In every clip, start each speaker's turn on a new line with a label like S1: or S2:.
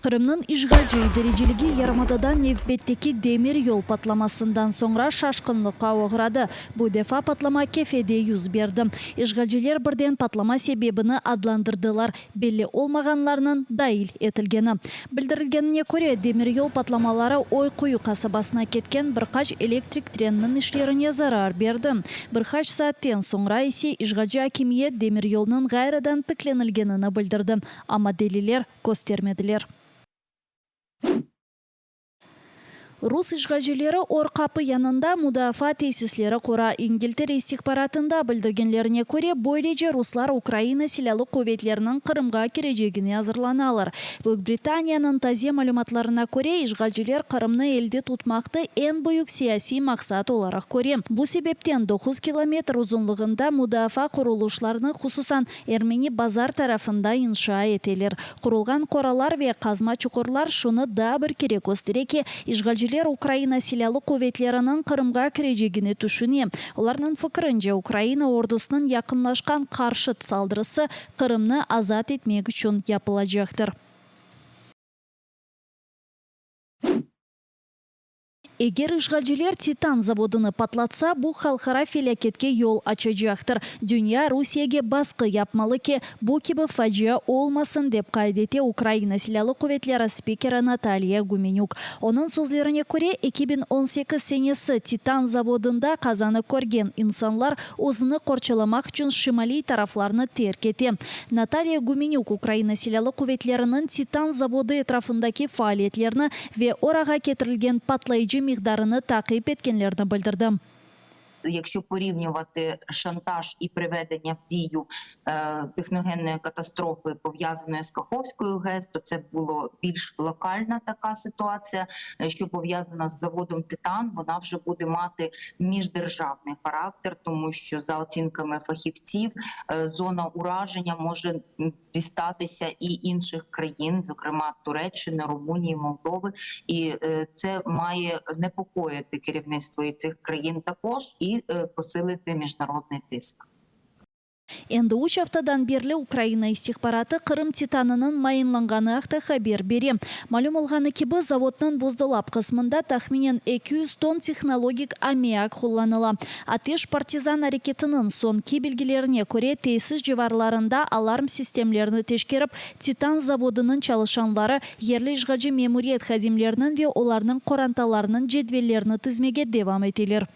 S1: Qırımnıñ işğalci idareciligi yarımadada nevbetteki demiryol patlamasından soñra şaşqınlıqqa oğradı. Bu defa patlama Kefede yüz berdi. İşğalciler birden patlama sebebini adlandırdılar, belli olmağanlarnıñ dail etilgeni. Bildirilgenine köre, demiryol patlamaları Oy Quyu qasabasına ketken bir qaç elektrik treniniñ işlerine zarar berdi. Bir qaç saatten soñra ise işğalci akimiyet demiryolnıñ ğayrıdan tiklenilgenini bildirdi, amma deliller köstermediler. Rus işğalcileri Or Qapı yanında mudafaa tesisleri qura. İngiltere istihbaratında bildirgenlerine köre, böylece ruslar Ukraina Silâlı quvetleriniñ Qırımğa kirecegine azırlanalar. Büyük Britaniyanıñ taze malümatlarına köre, işğalciler Qırımnı elde tutmaqtı eñ büyük siyasiy maqsat olaraq köre. Bu sebepten 9 kilometr uzunlığında mudafaa qurulışlarını, hususan, Ermeni Bazar tarafında inşa eteler. Qurulğan qoralar ve qazma çuqurlar şunı daa bir kere köstere ki, işğalciler Ukraina Silâlı quvetleriniñ Qırımğa kirecegini tüşüne. Olarnıñ fikirince, Ukraina ordusınıñ yaqınlaşqan qarşıt saldırısı Qırımnı azat etmek içün yapılacaqtır. Eger işğalciler Titan zavodını patlatsa, bu halqara felâketke yol açacaqtır. Dünya Rusiyege basqı yapmalı ki, bu kibi facia olmasın, dep qayd ete Ukrayina Silâlı quvetleri spikeri Natalya Gümenük. Onıñ sözlerine köre, 2018 senesi Titan zavodında qazanı körgen insanlar özüni qorçalamaq içün şimaliy taraflarnı terk ete. Natalya Gümenük Ukrayina Silâlı quvetleriniñ Titan zavodı etrafındaki faaliyetlerini ve orağa ketirilgen patlayıcı miqdarını taqip etkenlerini bildirdi.
S2: Якщо порівнювати шантаж і приведення в дію техногенної катастрофи, пов'язаної з Каховською ГЕС, то це було більш локальна така ситуація, що пов'язана з заводом Титан, вона вже буде мати міждержавний характер, тому що за оцінками фахівців зона ураження може дістатися і інших країн, зокрема Туреччини, Румунії, Молдови, і це має непокоїти керівництво і цих країн також і посилити міжнародний тиск.
S1: Endi üç aftadan berli Ukraina istihbaratı Qırım titanınıñ mayınlanğanı aqta haber bere. Malüm olğanı kibi, zavodnıñ buzdolap qısmında tahminen 200 ton tehnologik ammiak qullanıla. Ateş partizan areketiniñ soñki bilgilerine köre, tesis civarlarında alarm sistemlerini teşkerip, Titan zavodınıñ çalışanları yerli işğalci memuriyet hadimleriniñ ve olarnıñ qorantalarınıñ cedvellerini tizmege devam eteler.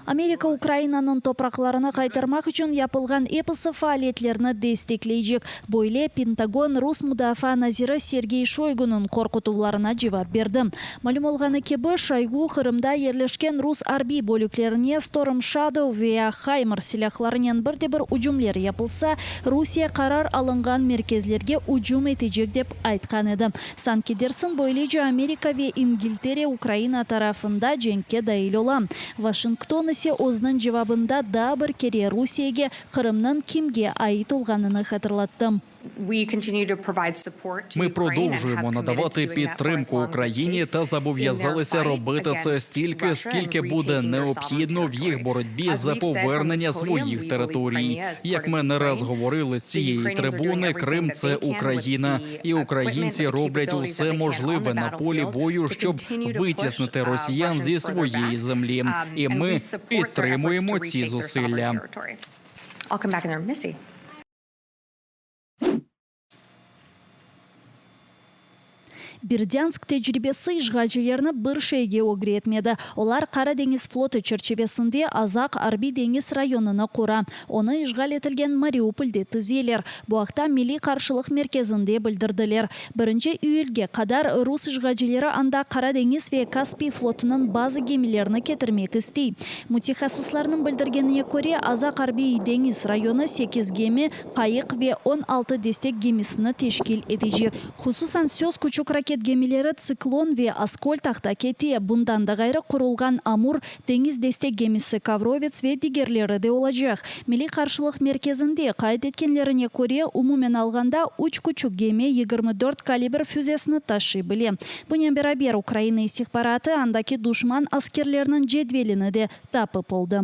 S1: Amerika Ukrainanıñ topraqlarını qaytarmaq içün yapılğan episi faaliyetlerni destekleycek. Böyle Pentagon rus mudafaa naziri Sergey Şoygunıñ qorqutuvlarına cevap berdi. Malüm olğanı kibi, Şoygu Qırımda yerleşken rus arbiy bölüklerine Storm Shadow veya Haymars silâhlarınen bir de bir ücümler yapılsa, Rusiye qarar alınğan merkezlerge ücüm etecek dep aytqan edi. Sanki dersiñ, böylece Amerika ve İngiltere Ukraina tarafında cenkke dail ola. Vaşington ise özüniñ cevabında daa bir kere Rusiyege Qırımnıñ kimge ait olğanını hatırlattı.
S3: Ми продовжуємо надавати підтримку Україні та зобов'язалися робити це стільки, скільки буде необхідно в їх боротьбі за повернення своїх територій. Як ми не раз говорили з цієї трибуни, Крим – це Україна, і українці роблять усе можливе на полі бою, щоб витіснити росіян зі своєї землі. І ми підтримуємо ці зусилля.
S1: Berdânsk tecribesi işğalcilerni bir şeyge ögretmedi. Olar Qara deñiz flotu çerçivesinde Azaq arbiy-deñiz rayonını qura. Onı işğal etilgen Mariupolde tizeler. Bu aqta Milliy qarşılıq merkezinde bildirdiler. Birinci iyülge qadar rus işğalcileri anda Qara deñiz ve Kaspiy flotunıñ bazı gemilerini ketirmek istey. Mütehassıslarnıñ bildirgenine köre, Azaq arbiy-deñiz rayonı sekiz gemi, qayıq ve 16 destek gemisini teşkil etecek. Hususan, söz küçük raket gemileri Tsiklon ve Askold aqta kete. Bundan da ğayrı, qurulğan Amur, deñiz destek gemisi Kovrovets ve digerleri de olacaq. Milliy qarşılıq merkezinde qayd etkenlerine köre, umumen alğanda, üç küçük gemi 24 Kalibr füzesini taşıy bile. Bunen beraber, Ukraina istihbaratı andaki duşman askerleriniñ cedvelini de tapıp oldı.